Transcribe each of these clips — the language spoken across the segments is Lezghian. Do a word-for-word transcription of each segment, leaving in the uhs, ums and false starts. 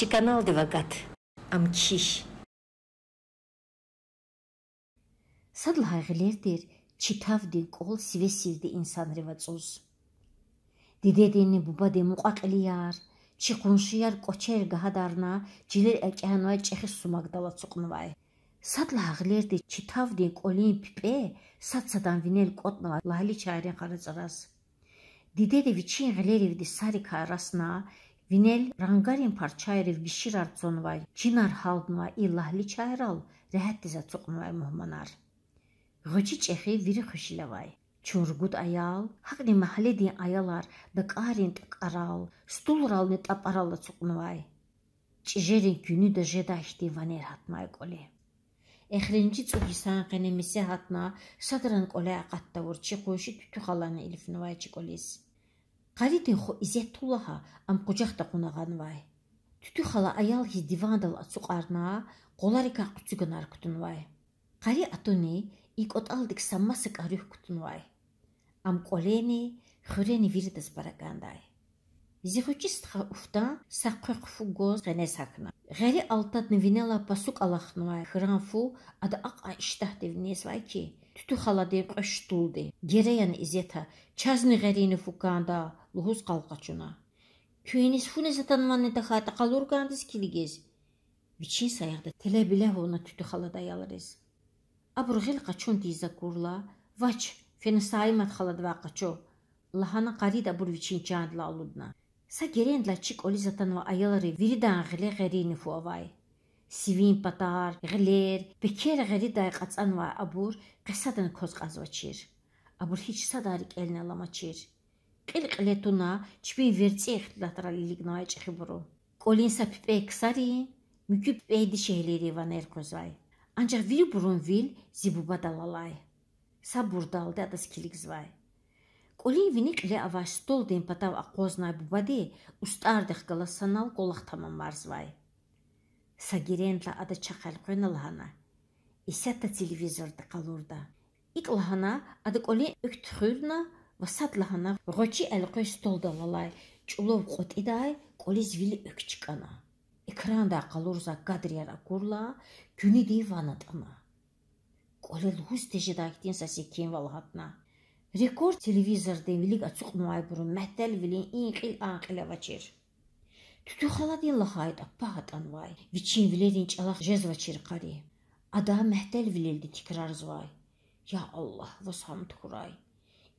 Чи каналдив агат. Ам кхьихь. Сад лагьай гъилер тир чи тавдин кӀвал сиве-сивди инсанрив ацӀуз. Дидединни бубадин мукьва-кьилияр, чи къуншияр кӀвачер гагьадарна, чилел экӀянавай чӀехи сумагдал ацукьнавай. Сад лагьай гъилер тир чи тавдин кӀвалин пипӀе сад-садан винел кӀватӀнавай лагьличайрин къарацӀараз. Дидеди вичин гъилеривди сарикай расна, винел рангарин парчайрив гиширар цванвай, чинар гьалднавай и лагьличайрал регьятдиз ацукьнавай мугьманар. Гъвечӏи-чӏехи вири хвешила авай. Чун ругуд аял, гьакӏни магьледин аялар дакӏарин тӏакӏарал, стулрални тӏапӏарал ацукьнавай. Чӏижерин куьнуьда жедай хьтин ванер гьатнавай кӏвале. Эхиримжи цӏуд йисан къене месе гьатна, садрани кӏваляй акъат тавур чи къунши Туьтуь халани илифнавай чи кӏвализ. Къаридин хва Изет тул лагьана, ам къужахда кьуна гъанвай. Туьтуь хала аял хьиз дивандал ацукьарна, къваларикай къуьцуьганар кутунвай. Къари атуни и кӏватӏалдик са маса кӏа руьгь кутунвай. Ам кӏвалени, хуьрени виридаз пара кӏандай. Зи гъвечӏи стха Уфдан са хъве хъфу гваз къенез гьахьна. Гъери алтадни винелай пасук алахнавай хьран фу ада акьван иштягьдив незвай хьи, Туьтуь халадин кьве шутулди: Гераян, Изета, чазни гъерини фу кӏанда,— лугьуз къал къачуна. Куьн иниз фу нез атанвани тахьайтӏа, къалур кӏандиз килигиз,— вичин саягъда телевиле авуна Туьтуь халада аялриз. Абур гъил къачун тийиз акурла, Вач, фена Саимат халадивай къачу,— лагьана, къариди абур вичин чандилай алудна. Са герендилай чи кӏвализ атанвай аялрин виридан гъиле гъерини фу авай. Сивин патар, гъилер, пекер гъеридай кьацӏанвай абур къе садани кваз кьазвачир. Абур гьич садан рикӏелни аламачир. Кьил кьиле туна, чпин верцӏи ихтилатрал илигнавай чӏехибуру. Кӏвалин са пипӏе ксарин, муькуь пипӏе дишегьлийрин ванер къвезвай. Анжах вирибурун вил зи бубадал алай. Сабурдалди адаз килигзавай. Кӏвалин вини кьиле авай столдин патав акъвазнавай бубади устӏардихъ галаз санал кӏвалах тамамарзавай. Са герендилай ада чахъ элкъвена лагьана: Исятда телевизорди къалурда. Икӏ лагьана, ада кӏвалин экв туьхуьрна ва садлагьана гъвечӏи элкъвей столдал алай чӏулав кьватӏидай кӏвализ вили экв чкӏана. Экрандай къалурзавай кадрияр акурла, куьнидин ван атӏана. Кӏвале лугьуз тежедай хьтин са секинвал гьатна. Рекорд телевизордин вилик ацукьнавайбурун мягьтелвилин и кьил а кьил авачир. Туьтуь халадин лагьайтӏа пагь атӏанвай, вичин вилерин чӏалахъ жезвачир къари. Ада мягьтелвилелди тикрарзавай: Я Аллагь, ваз гьамд хьурай.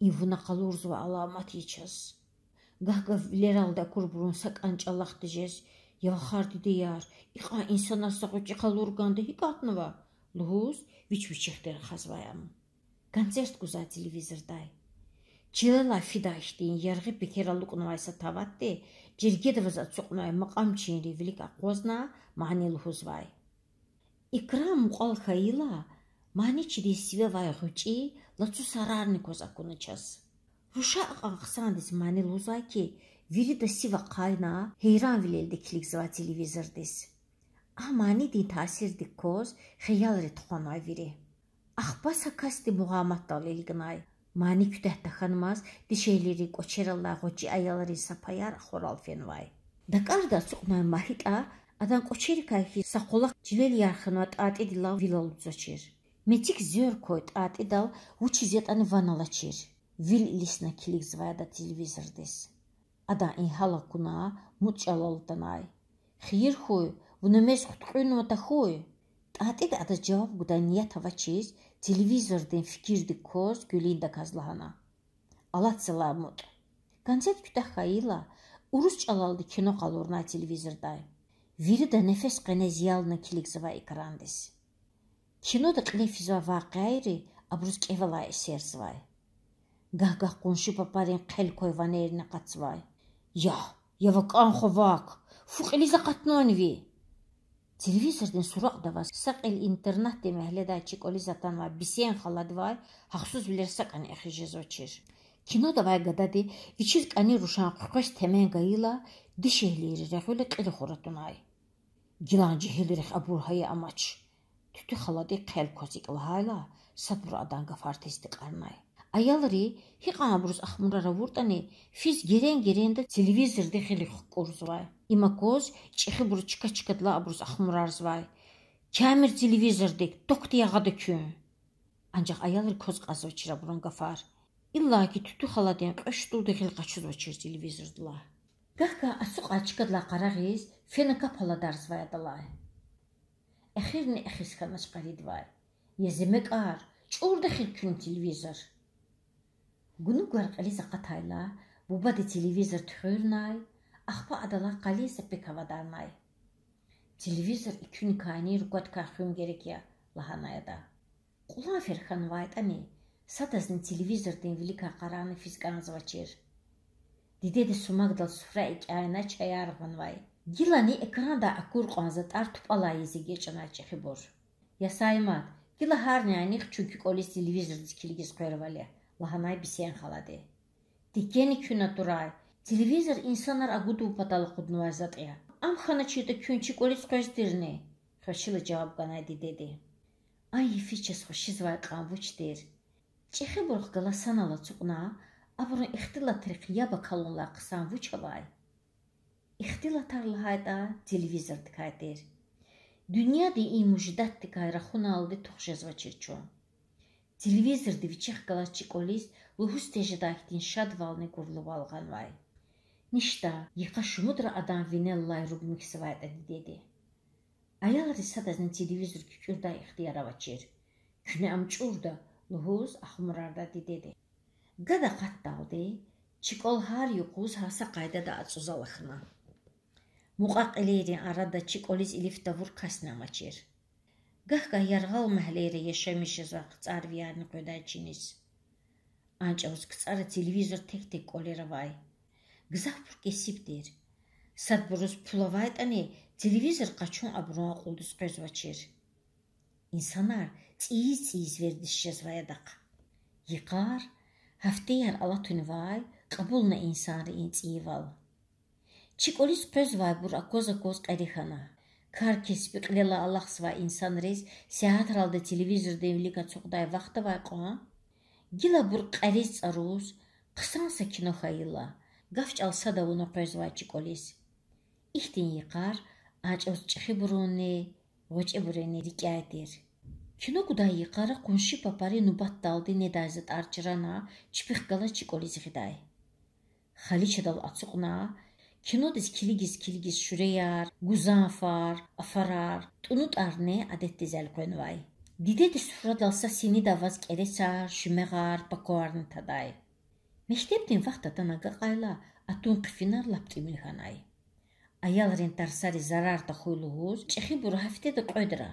Им вуна къалурзавай аламат я чаз. Гагь-гагь вилералди акурбурун сакӏани чӏалахъ тежез, я вахар-дидеяр, икьван инсанар са гъвечӏи къалур кӏанда гьикӏ атанва? лугьуз, вич-вичихъди рахазвай ам. Концерт гузвай телевизордай. Чилелай фидай хьтин яргъи пекер алукӏнавай са таватди жергеда аваз ацукьнавай макьамчийрин вилик акъвазна мани лугьузвай. Экран мукьвал хьайила, маничидин сиве авай гъвечӏи, лацу сарарни кваз акуна чаз. Руша акьван хъсандиз мани лугьузвай хьи, вирида сив ахъайна, гьейранвилелди килигзавай телевизордиз. А манидин таъсирдик кваз хиялри тухванвай вири. Ахпа са касди мугъаматдал илигнай. Мани куьтягь тахьанмаз дишегьлийрин кӏвачерал алай гъвечӏи аялрин са паяр ахварал фенвай. Дакӏарда ацукьнавай МагьитӀа адан кӏвачерикай хьиз са къвалахъ чилел ярх хьанвай ТӀатӀидилай вил алудзавачир. Мецик зверь квай ТӀатӀидал вучиз ятӏани ван алачир. Вил илисна килигзавай ада телевизордиз. Адан и гьал акуна, мутӏ чӏалал атанай. Хийир хьуй, вуна мез хъуткьуьннава тахьуй? ТӀатӀиди адаз жаваб гудай ният авачиз, телевизордин фикирдик кваз Гуьлиндаказ лагьана: Алад залай мутӏ. Концерт куьтягь хьайила, урус чӏалалди кино къалурнай телевизордай. Вирида нефес къене зиялна килигзавай экрандиз. Кинода кьиле физвай вакъиайри абуруз кӏевелай эсерзавай. Гагь-гагь къунши папарин хъел квай ванерни акъатзавай. Я, я вакӏан хва вак! Фу кьилиз акъатнавани ви? Телевизордин суракьда аваз са кьил интернатдин мягьледай чи кӏвализ атанвай Бисен халадивай гьахъсузвилер сакӏани эхиз жезвачир. Кинода авай гадади вичиз кӏани рушан хъуькъвез темен гайила, дишегьлийри регъуьла кьил хура тунай. Гилан жегьилрихъ абур гьая амач. Туьтуь халади хъел кваз икӏ лагьайла, садбуру адан гафар тестикьарнай. Аялри гьикьван абуруз ахмурар авуртӀани, физ герен-геренда телевизордин гъилихъ кукӀурзавай. Им акваз чӀехибуру чка-чкадилай абуруз ахмурарзавай: Камир телевизордик, токди ягъада куьн! Анжах аялри кваз кьазвачир абурун гафар. Иллаки Туьтуь халадин кьве шутулди гъил къачузвачир телевизордилай. Гагь-гагь ацукьай чкадилай къарагъиз, фена кап аладарзавай адалай. Эхирни эхиз хьанач къаридавай: Я зи мекӀар, чӀурда эхир куьн телевизор! Гунугвар кьилиз акъатайла, бубади телевизор туьхуьрнай, ахпа адалай къалин са пек авадарнай. Телевизор экуьникайни руквадикай хуьн герек я,— лагьанай ада. Кьулан фер хьанвайтӀани, садазни телевизордин виликай къарагъна физ кӀанзавачир. Дидеди сумагдал суфра экӀяйнай, чаяр гъанвай. Гилани экрандай акур кьван затӀар тупӀалай ийиз эгечӀнай чӀехибур. Я Саимат, гила гьарни анихъ чун куь кӀвализ телевизордиз килигиз къвервал я,— лагьанай Бисен халади. Текени куьн атурай, телевизор инсанар агудун патал акъуднавай затӀ я. Ам хьаначиртӀа куьн чи кӀвализ къвез тирни? Хвешила жаваб ганай дидеди. А йифиз чаз хвешизвай кьван вуч тир? ЧӀехибурухъ галаз санал ацукьна, абурун ихтилатрихъ яб акалунлай хъсан вуч авай? Ихтилатар лагьайтӀа, телевизордикай тир. Дуьньядин и муждатдикай рахуналди тух жезвачир чун. Телевизорди вичихъ галаз чи кӀвализ лугьуз тежедай хьтин шадвални гурлувал гъанвай. Ништа, йикъа шумудра адан винел алай руг михьзавайтӀа дидеди. Аялриз садазни телевизор куькӀуьрдай ихтияр авачир. Куьне ам чӀурда,— лугьуз ахмурардай дидеди. Гад акъатдалди чи кӀвал гьар юкъуз гьа са къайдада ацӀузал хьана. Мукьва-кьилийрин арада чи кӀвализ илиф тавур касни амачир. Гагь-гагь яргъал магьлейра яшамиш жезвай хцӀарвиярни къведай чиниз. Анжах кцӀара телевизор тек-тек кӀвалера авай. Гзафбур кесиб тир. Садбуруз пул авайтӀани, телевизор къачун абурун акьулдиз къвезвачир. Инсанар цӀийиз-цӀийиз вердиш жезвай адахъ. Йикъар, гьафтеяр алатунивай, кьабулна инсанри и цӀийивал. Чи кӀвализ къвезвайбур акваз-акваз кьери хьана. Кар-кеспи кьилелай алахъзавай инсанриз сятералди телевизордин вилик ацукьдай вахт авай кьван, гила абур кьериз-цӀаруз, хъсан са кино хьайила, гаф-чӀал сад авуна къвезвай чи кӀвализ. Ихьтин йикъар анжах чӀехибурунни гъвечӀибурунни рикӀяй тир. Кино гудай йикъара къунши папари нубатдалди недай затӀар чрана, чпихъ галаз чи кӀвализ гъидай. Халичадал ацукьна, кинодиз килигиз-килигиз шуьреяр, гузанфар, афарар, тӀунутӀарни адетдиз элкъвенвай. Дидеди суфрадал са синида аваз кӀерецар, шуьмягъар, пакварни тадай. Мектебдин вахт атана агакьайла, атун хъфинар лап тӀимил хьанай. Аялрин тарсариз зарар тахьуй лугьуз, чӀехибуру гьафтеда кьведра,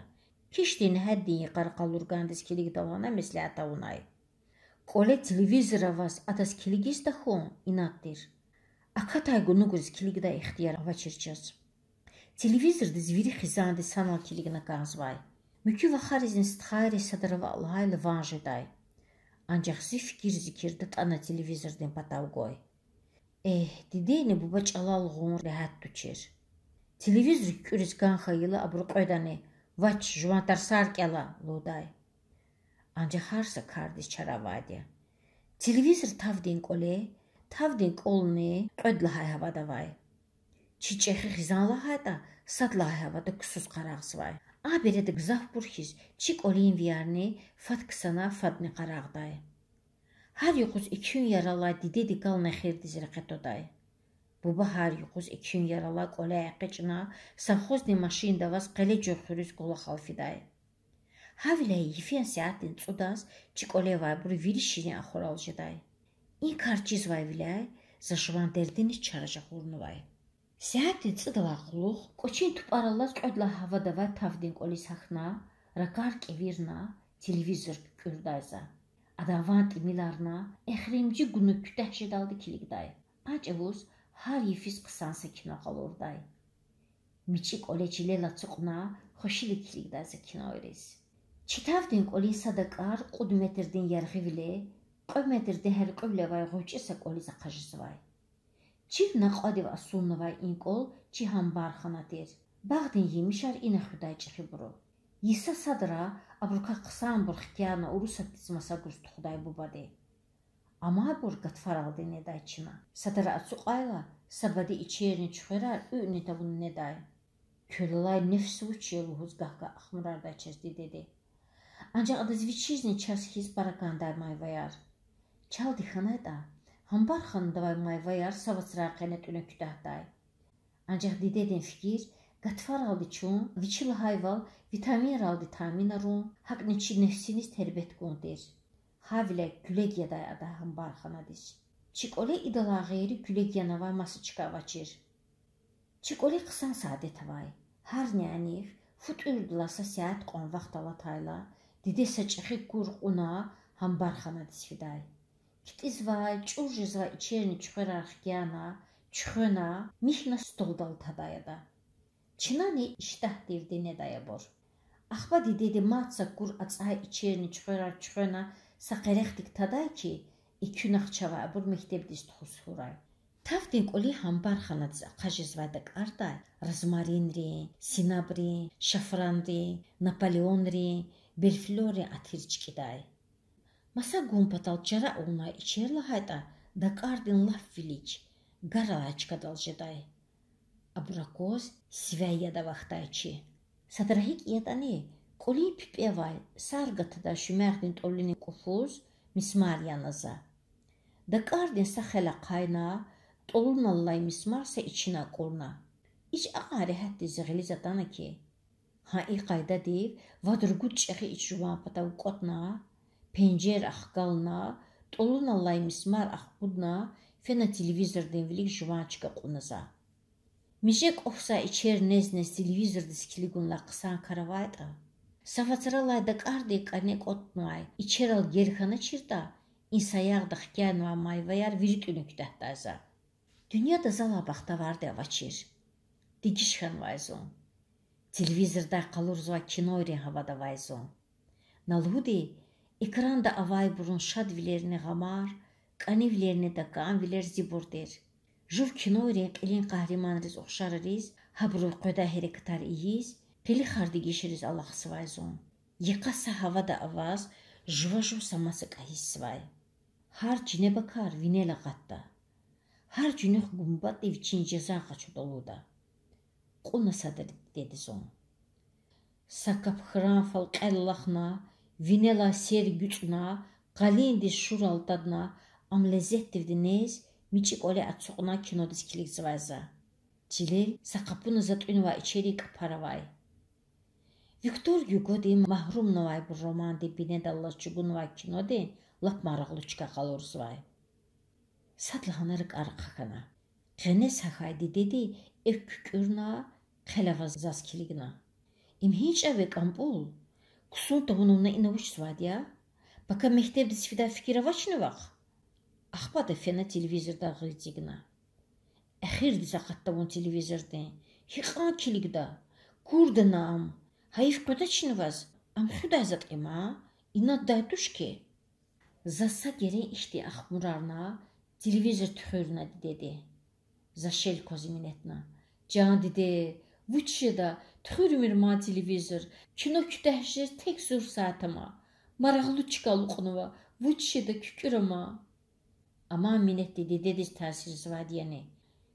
гьихьтин нагьаддин йикъара къалургандиз килигда лагьана меслят авунай. КӀвале телевизор аваз адаз килигиз тахьун инад тир. Акатай гунугриз килигдай ихтияр авачир чаз. Телевизордиз вири хизандиз санал килигна кӀанзавай. Муькуь вахаризни стхайриз садра ваъ лагьайла ван жедай. Анжах зи фикир-зикир датӀана телевизордин патав гвай. Эгь, дидейни буба чӀалал гъун регьят тушир. Телевизор куькӀуьриз кӀан хьайила абуру кьведани: Вач, жуван тарсар кӀела,— лугьудай. Анжах гьар са кардиз чара авайди я. Телевизор тавдин кӀвале, тавдин кӀвални кьвед лагьай гьавада авай. Чи чӀехи хизан лагьайтӀа, сад лагьай гьавада ксуз къарагъзавай. А береда гзафбур хьиз чи кӀвалинвиярни фад ксана, фадни къарагъдай. Гьар юкъуз экуьн яралай дидеди кал нехирдиз рекье твадай. Буба гьар юкъуз экуьн яралай кӀваляй экъечӀна, совхоздин машинда аваз къеле жуьр хуьруьз кӀвалахал фидай. Гьавиляй йифен сятдин цӀудаз чи кӀвале авайбуру вири ширин ахварал жедай. И кар чизвайвиляй за жуван дердиниз чара жагъурнавай. Сятдин цӀудалай кьулухъ кӀвачин тупӀар алаз кьвед лагьай гьавада авай тавдин кӀвализ гьахьна, ракӀар кӀевирна, телевизор куькӀуьрдай за. Адан ван тӀимиларна, эхиримжи гунуг куьтягь жедалди килигдай. А чӀавуз гьар йифиз хъсан са кино къалурдай. МичӀи кӀвале чилел ацукьна, хвешила килигдай за кинойриз. Чи тавдин кӀвалин са дакӀар кьуд метрдин яргъивиле, кьве метрдин гьяркьуьвиле авай гъвечӀи са кӀвализ ахъа жезвай. Чил накьвадив асуннавай и кӀвал чи гьамбархана тир. Багъдин емишар ина хуьдай чӀехибуру. Йиса садра абурукай хъсанбур хкяна Урусатдиз маса гуз тухудай бубади. Амайбур гатфаралди недай чна. Садра ацукьайла, са баде ичерни чуьхверар уьнни тавуна недай. Квел алай нефс вуч я лугьуз гагь-гагь ахмурардай чаз дидеди. Анжах адаз вичизни чаз хьиз пара кӀандай майваяр. Чалди хьанайтӀа, гьамбарханадавай майваяр са вацран къене тӀуьна куьтягьдай. Анжах дидедин фикир гатфаралди чун, вичи лагьайвал, витаминралди таъминарун, гьакӀни чи нефсиниз тербет гун тир. Гьавиляй куьлег ядай ада гьамбарханадиз. Чи кӀвале идалай гъейри куьлег янавай маса чка авачир. Чи кӀвале хъсан са адет авай. Гьар нянихъ фу тӀуьрдалай са сят кьван вахт алатайла, диде са чӀехи кур кьуна гьамбарханадиз фидай. КтӀизвай, чӀур жезвай ичерни чуьхверар хкяна, чуьхвена, михьна столдал тадай ада. Чнани иштагьдивди недай абур. Ахпа дидеди мад са кур ацӀай ичерни чуьхверар чуьхвена са къерехдик тадай хьи, экуьнахъ чавай абур мектебдиз тухуз хьурай. Тавдин кӀвалин гьамбарханадиз ахъа жезвай дакӀардай розмаринрин, синабрин, шафранрин, наполеонрин, бельфлёррин атир чкӀидай. Маса гун патал чара авунвай ичер лагьайтӀа, дакӀардин лап вилик, гар алай чкадал жедай. Абур акваз сивяй яд авахьдай чи. Садра гьикӀ ятӀани, кӀвалин пипӀе авай, сар гатадай шуьмягъдин тӀвалунин кӀуфуз мисмар яна за. ДакӀардин са хел ахъайна, тӀвалунал алай мисмар са ичина акӀурна. Ич акьван регьятдиз гъилиз атана хьи. Гьа и къайдадив вад-ругуд чӀехи ич жуван патав кӀватӀна, пенжер ахкална, тӀвалунал алай мисмар ахкъудна, фена телевизордин вилик жуван чка кьуна за. Миже кӀвахьзавай ичер нез-нез телевизордиз килигунлай хъсан кар авайтӀа, са вацралай дакӀардин кӀане кӀватӀнавай ичерал гел хьаначиртӀа, и саягъда хкянавай майваяр вири тӀуьна куьтягьдай за. Дуьньяда залай бахтаварди авачир. Дегиш хьанвай зун. Телевизордай къалурзавай кинойрин гьавада авай зун. На лугьуди, экранда авайбурун шадвилерни гъамар, кӀанивилерни дакӀанвилер зибур тир. Жув кинойрин кьилин къагьриманриз ухшариз, гьабурув къведай гьерекатар ийиз, къилихар дегишариз алахъзавай зун. Йикъа са гьавада аваз, жува-жув са масакӀа гьиссзавай. Гьар чинебокар винел акъатда. Гьар жуьнуьх гумбатӀди вичин жаза къачуда лугьуда. Кьуна садра дидеди зун. Са кап хьран фал кьел алахна, винелай сер гуьцӀна, къалиндиз шур алтадна, ам лезетдивди нез, мичӀи кӀвале ацукьна кинодиз килигзавай за. Чилел са къапуна затӀуьнвай ичерин кӀапар авай. Виктор Гюгодин Магьрумнавайбур романдин бинедаллаз чӀугунвай кинодин лап марагълу чка къалурзавай. Садлагьана ракӀар ахъа хьана. Къенез гьахьай дидеди экв куькӀуьрна, хъел аваз заз килигна. Им гьи чӀав я, КӀампӀул? Ксун тавуна вуна ина вучзавайди я? Пака мектебдиз фидай фикир авачни вахъ? Ахпа ада фена телевизордай гъил эцигна. Эхирдиз акъатда вун телевизордин. Гьикьван килигда? Курдана ам. Гьайиф къведачни ваз? Ам хуьдай затӀ я ман. Инаддай туш хьи. За са герен ихьтин ахмурарна, телевизор туьхуьрна дидеди. За шел кваз минетна. Жан диде, вуч жеда, туьхуьрмир ман телевизор, кино куьтягь жез тек зур сят ама. Марагълу чка алукьнава, вуч жеда, куькӀуьра ман. Аман минетди дидедиз таъсирзавайди яни,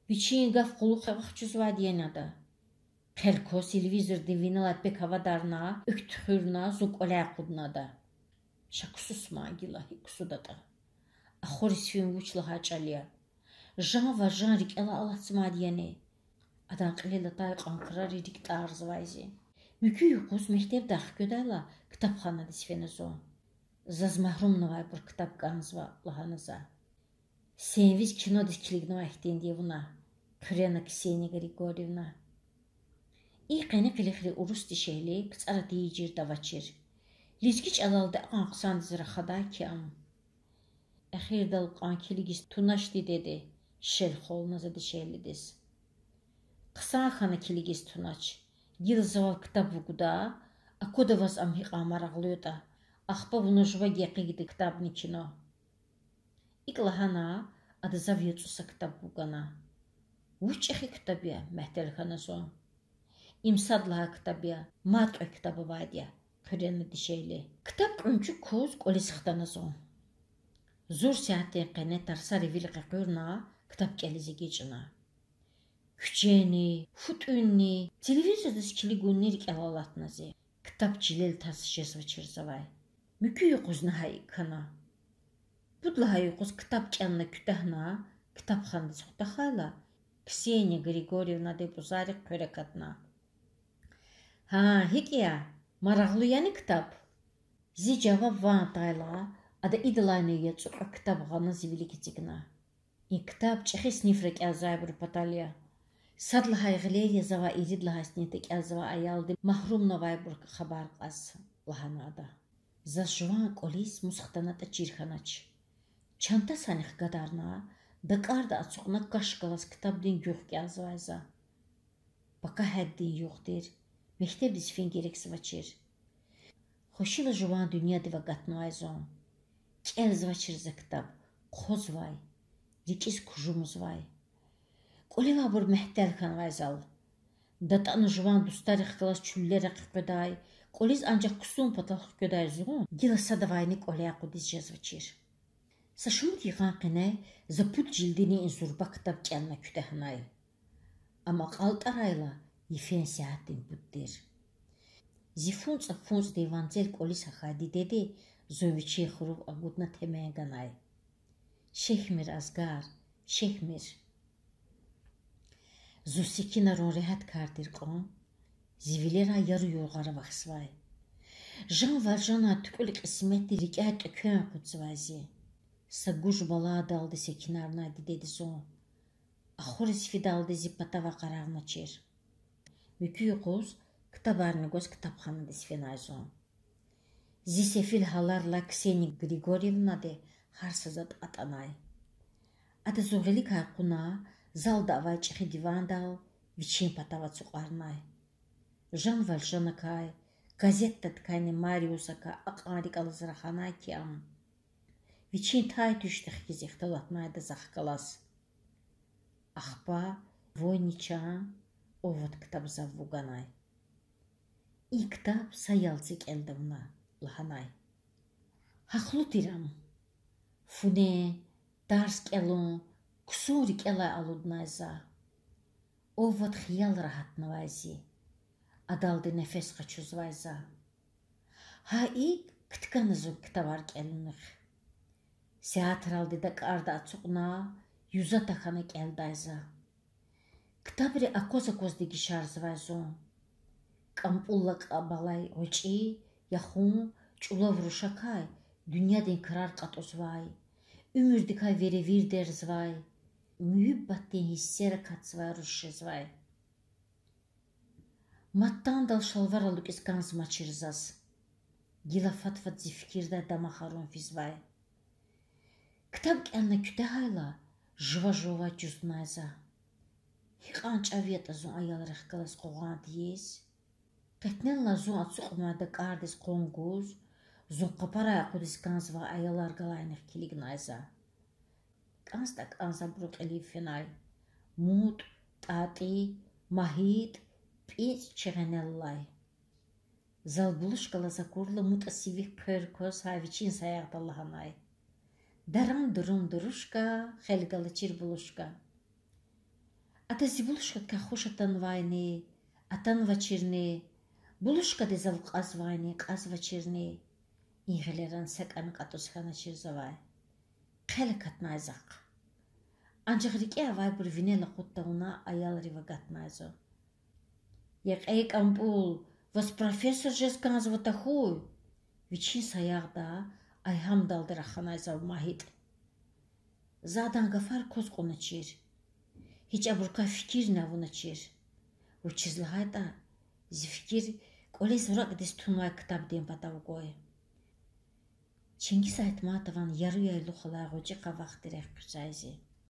вичин гаф кьулухъ авахчузвайди яни ада? Хъел кваз телевизордин винелай пек гьавадарна, экв туьхуьрна, зун кӀваляй акъудна ада. Ша ксус ман гила, гьикӀ ксудатӀа. Ахвариз фин вуч лагьай чӀал я? Жан ваз жан рикӀелай алатзамайди яни? Адан кьилел атай кьван крари рикӀ тӀарзавай зи. Муькуь юкъуз мектебдай хкведайла ктабханадиз фена зун. Заз Магьрумнавайбур ктаб кӀанзава, лагьана за. Сенвиз кинодиз килигнавай хьтинди я вуна, хъуьрена Ксения Григорьевна. И къенин къилихри урус дишегьли КцӀара тийижирда авачир. Лезги чӀалалди акьван хъсандиз рахадай хьи ам. Эхирдал кьван килигиз тунач дидеди, шел хвална за дишегьлидиз. Хъсан хьана килигиз тунач. Гила завай ктаб вугуда, аквада ваз ам гьикьван марагълу ятӀа, ахпа вуна жува гекъигда ктабни кино. ИкӀ лагьана, ада зав яцӀу са ктаб вугана. Вуч чӀехи ктаб я, мягьтел хьана зун. Им сад лагьай ктаб я, мад кьве ктаб авайди я, хъуьрена дишегьли. Ктаб кьуьнчӀук кваз кӀвализ хтана зун. Зур сятдин къене тарсари вил къекъуьрна, ктаб кӀелиз эгечӀна. Куьчени, фу тӀуьнни, телевизордиз килигунни рикӀел алатна зи. Ктаб чилел таз жезвачир завай. Муькуь юкъузни гьа икӀ хьана. Пуд лагьай юкъуз ктаб кӀелна куьтягьна, ктабханадиз хутахайла, Ксения Григорьевнади пӀузаррик хъвер акатна. Гьа, гьикӀ я, марагълу яни ктаб? Зи жаваб ван атайла, ада идалайни яцӀукьа ктаб гъана зи вилик эцигна. И ктаб чӀехи синифра кӀелзавайбурун патал я. Сад лагьай гъилер язавай ирид лагьай синифда кӀелзавай аялди магьрумнавайбурукай хабар кьаз, лагьана ада. Заз жуван кӀвализ мус хтанатӀа чир хьанач. Чантасани хкадарна, дакӀарда ацукьна каш галаз ктабдин югъ кӀелзавай за. Пака гьяддин югъ тир, мектебдиз фин герекзавачир. Хвешила жуван дуьньядив агатнавай зун. КӀелзавачир за ктаб, хъвазвай, рикӀиз кужумзавай. КӀвале авайбур мягьтел хьанвай зал. ДатӀана жуван дустарихъ галаз чуьллера къекъведай, кӀвализ анжах ксун патал хкведай зун гила садавайни кӀвале акъудиз жезвачир. Са шумуд йикъан къене за пуд жилдини и зурба ктаб кӀелна куьтягьнай. Ам акьалтӀарайла, йифен сятдин пуд тир. Зи фунцӀа-фунцӀдин ванцел кӀвализ гьахьай дидеди зун вичин хурув агудна темен ганай. Шехьмир, Азгар, шехьмир. Зун секинарун регьят кар тир кьван, зи вилерай яру-юргъар авахьзавай. Жан-Вальжанан туькьуьл кьисметди рикӀяй тӀеквен акъудзавай зи. Са гуж баладалди секинарнай дидеди зун. Ахуриз фидалди зи патавай къарагъначир. Муькуь юкъуз ктабарни гваз ктабханадиз фенай зун. Зи сефил гьаларилай Ксения Григорьевнади гьар са затӀ атӀанай. Ада зун гъиликай кьуна, залда авай чӀехи дивандал вичин патав ацукьарнай. Жан-Вальжанакай, газетдикайни Мариусакай акьван рикӀ алаз раханай хьи ам. Вичин тай-туьшдихъ хьиз ихтилатнай ада захъ галаз. Ахпа ванни чан, овод ктаб зав вуганай. И ктаб са ялце кӀелда вуна, лагьанай. Гьахълу тир ам. Фунен, тарс кӀелун, ксун рикӀелай алуднай за. Овод хиялра гьатнавай зи. Адалди нефес къачузвай за. Гьа икӀ кткана зун ктабар кӀелунихъ. Сятралди дакӀарда ацукьна, юза тахьана кӀелдай за. Ктабри акваз-акваз дегишарзавай зун. КӀампӀул лакӀаб алай гъвечӀи, яхун, чӀулав рушакай дуьньядин крар кьатӀузвай, уьмуьрдикай веревир дерзвай, муьгьуьббатдин гьиссер акатзавай руш жезвай. Мад тандал шалвар алукӀиз кӀанзмачир заз. Гила фад-фад зи фикирдай дамахарун физвай. Ктаб кӀелна куьтягьайла, жува-жувавай чузнай за. Гьикьван чӀав ятӀа зун аялрихъ галаз къугъван тийиз. Къетнелай зун ацукьнавай дакӀардиз къван гуз, зун къапарай акъудиз кӀанзавай аялар галайнихъ килигнай за. КӀанзтӀа-кӀанзтӀа абурун кьилив фенай: МутӀ, ТӀатӀи, МагьитӀ, ПӀинцӀ, Чегъенел алай. Зал булушка алаз акурла, МутӀа сивик хъвер кваз гьа вичин саягъда лагьанай: Даран-дурун дурушка, хел галачир булушка. Ада зи булушкадикай хуш атанвайни, атанвачирни, булушкади зав кьазвайни, кьазвачирни, и гъилеран сакӀани кьатӀуз хьаначир завай. Хъел акатнай захъ. Анжах рикӀе авайбур винел акъуд тавуна аялрив агатнай зун. Я кьей КӀампӀул, ваз профессор жез кӀанзава тахьуй? Вичин саягъда айгьамдалди раханай зав МагьитӀ. За адан гафар кваз кьуначир. Гьич абурукай фикирни авуначир. Вучиз лагьайтӀа зи фикир кӀвале зуракьдиз тунвай ктабдин патав гвай. Чингиз Айтматован Яру-яйлух алай гъвечӀи къавах тирек хъуьцай зи.